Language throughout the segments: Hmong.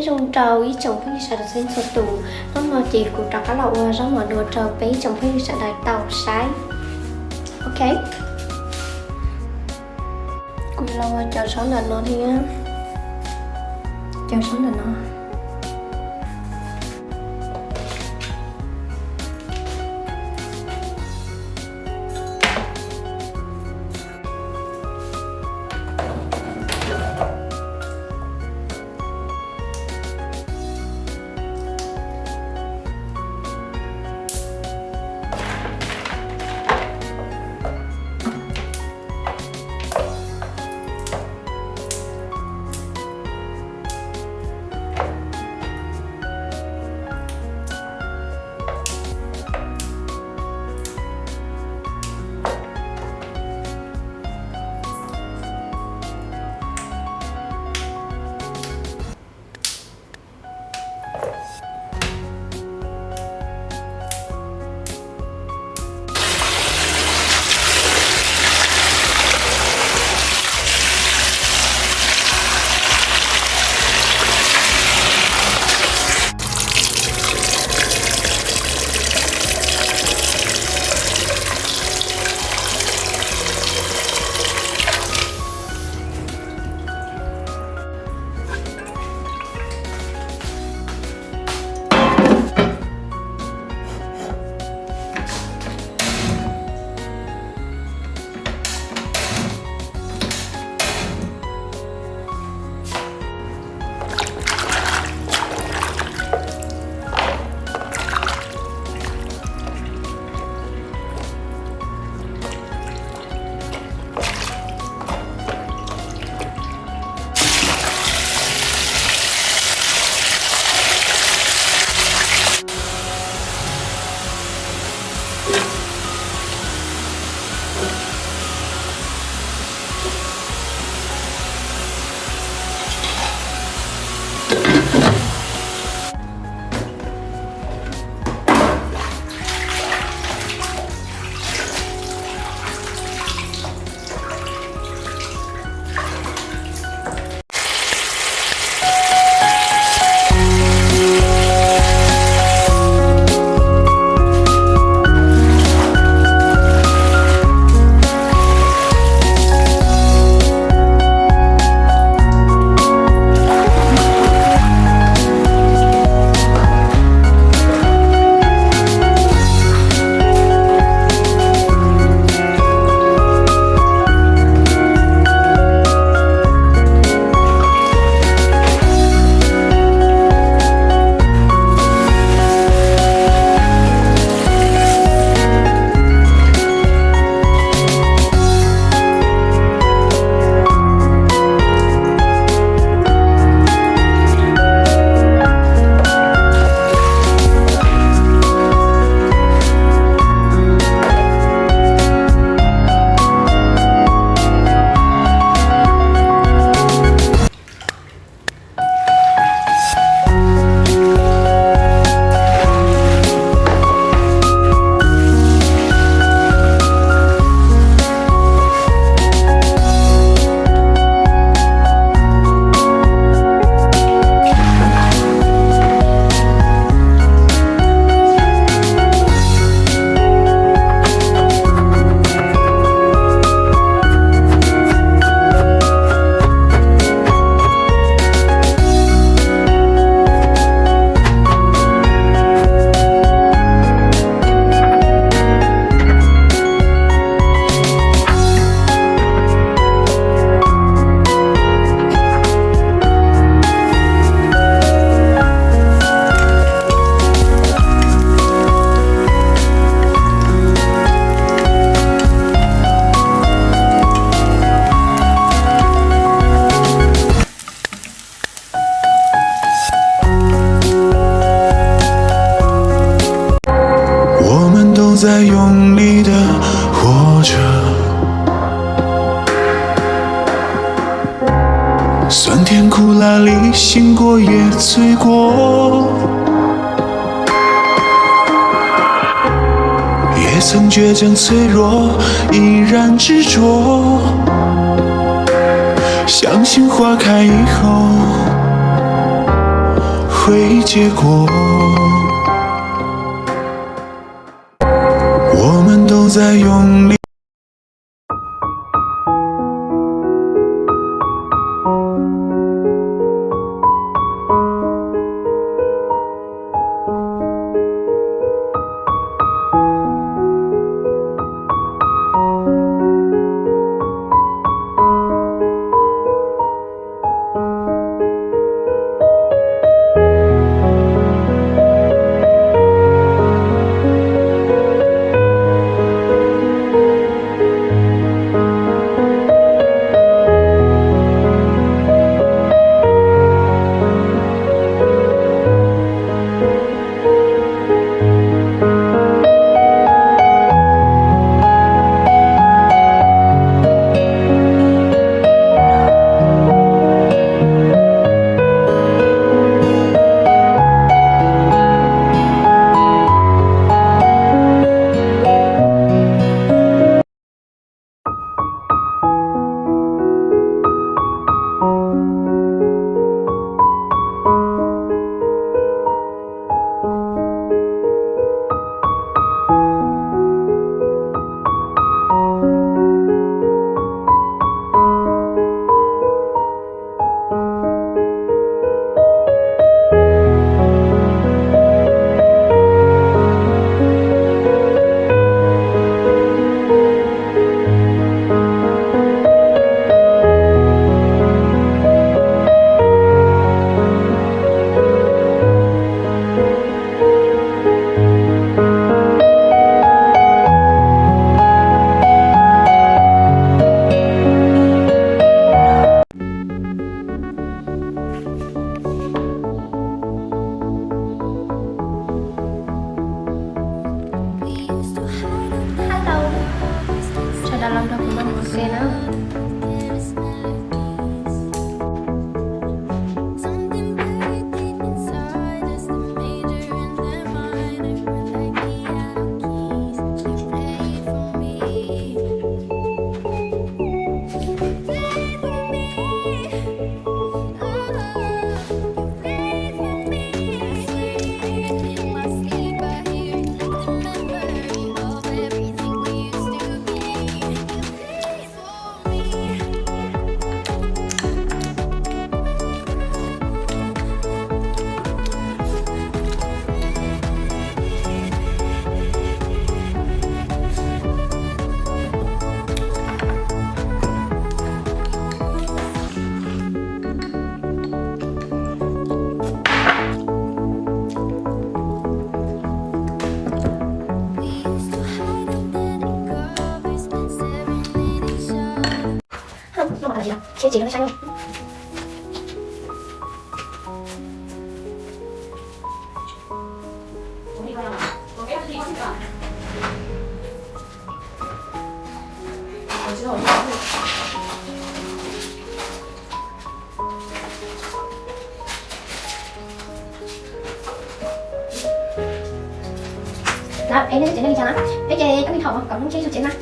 Nyob zoo rau ib tsoom phooj ywg sawv daws txhua leej txhua tus, hnub no ces kuv rov qab los ua zaub mov dua rau peb ib tsoom phooj ywg sawv daws tau saib. Ok, kuv los ua cov zaub ntawm no thiab, cov zaub ntawm no. 对结果，我们都在用力。 Hello, sawv daws los nrog kuv mloog ua ke na. Lawm, peb neb tsev neeg li cas na? Peb ces cov neeg thaum kom hnub tsheb tsev na.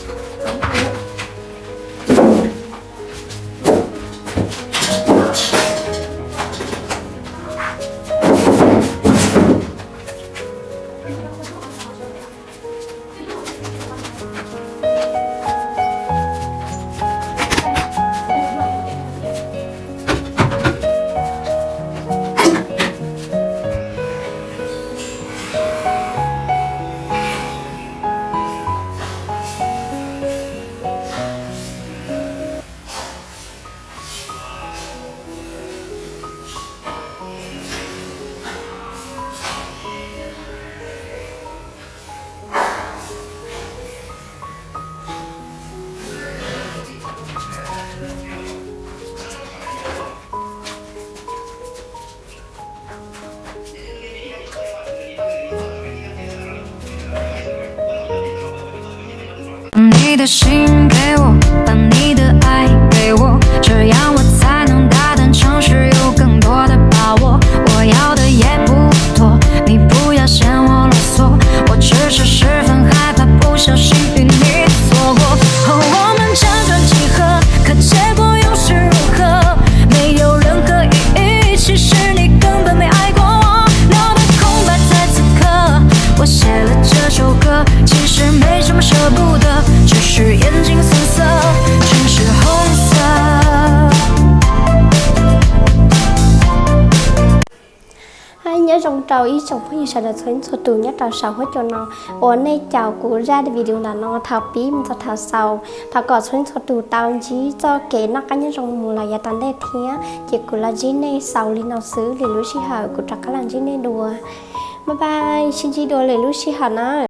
rau ib tsoom phooj ywg sawv daws txhua leej txhua tus nyob rau saum huab cua no uas nej caum kuv zaj video ntawm no thaum pib mus txog thaum xaus. Thov kom txhua leej txhua tus tau ntsib txoj kev noj qab nyob zoo mus los yav tom ntej thiab ces kuv los ntsib nej xaus li no xwb, lwm lub sij hawm kuv rov qab los ntsib nej dua. Bye bye, sib ntsib dua lwm lub sij hawm na.